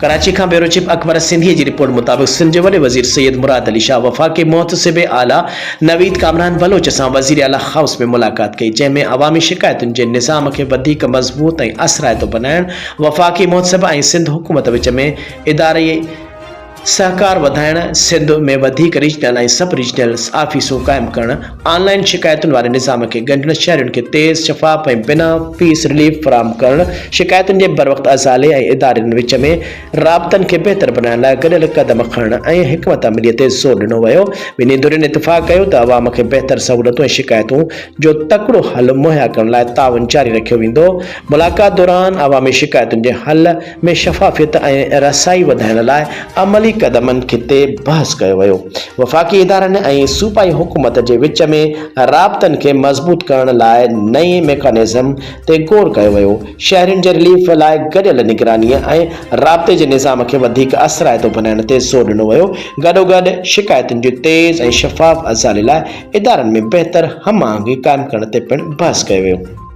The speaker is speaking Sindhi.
ڪراچي کان بيورو چيف اڪبر سنڌيء جي رپورٽ مطابق سنڌ جي وڏي وزير سيد مراد علي شاهه وفاقي محتسب اعليٰ نويد ڪامران بلوچ سان وزيراعليٰ هائوس ۾ ملاقات ڪئي جنهن ۾ عوامي شڪايتن جي نظام کي وڌيڪ مضبوط ۽ اثرائتو بنائڻ، وفاقي محتسب ۽ سنڌ حڪومت وچ ۾ اداري سهڪار وڌائڻ، سنڌ ۾ وڌيڪ ريجنل ۽ سب ريجنل آفيسون قائم ڪرڻ، آن لائين شڪايتن واري نظام کي ڳنڍڻ، شهرين کي تيز، شفاف ۽ بنا فيس رليف فراهم ڪرڻ، شڪايتن جي بروقت ازالي ۽ ادارن وچ ۾ رابطن کي بهتر بنائڻ لاء گڏيل قدم کڻڻ ۽ حڪمت عملي تي زور ڏنو ويو. ٻنهي ڌرين اتفاق ڪيو ته عوام کي بهتر سهولتون ۽ شڪايتون جو تڪڙو حل مهيا ڪرڻ لاء تعاون جاري رکيو ويندو. ملاقات دوران عوامي شڪايتن جي حل ۾ شفافيت ۽ رسائي وڌائڻ لاء عملي قدمن تي بحث ڪيو ويو. وفاقي ادارن ۽ صوبائي حڪومت جي وچ ۾ رابطن کي مضبوط ڪرڻ لاء نئين ميڪانيزم تي غور ڪيو ويو. شهرين جي رليف لاء گڏيل نگراني ۽ رابطي جي نظام کي وڌيڪ اثرائتو بنائڻ تي زور ڏنو ويو. گڏوگڏ شڪايتن جي تيز ۽ شفاف ازالي لاء ادارن ۾ بهتر هم آهنگي قائم ڪرڻ تي پڻ بحث ڪيو ويو.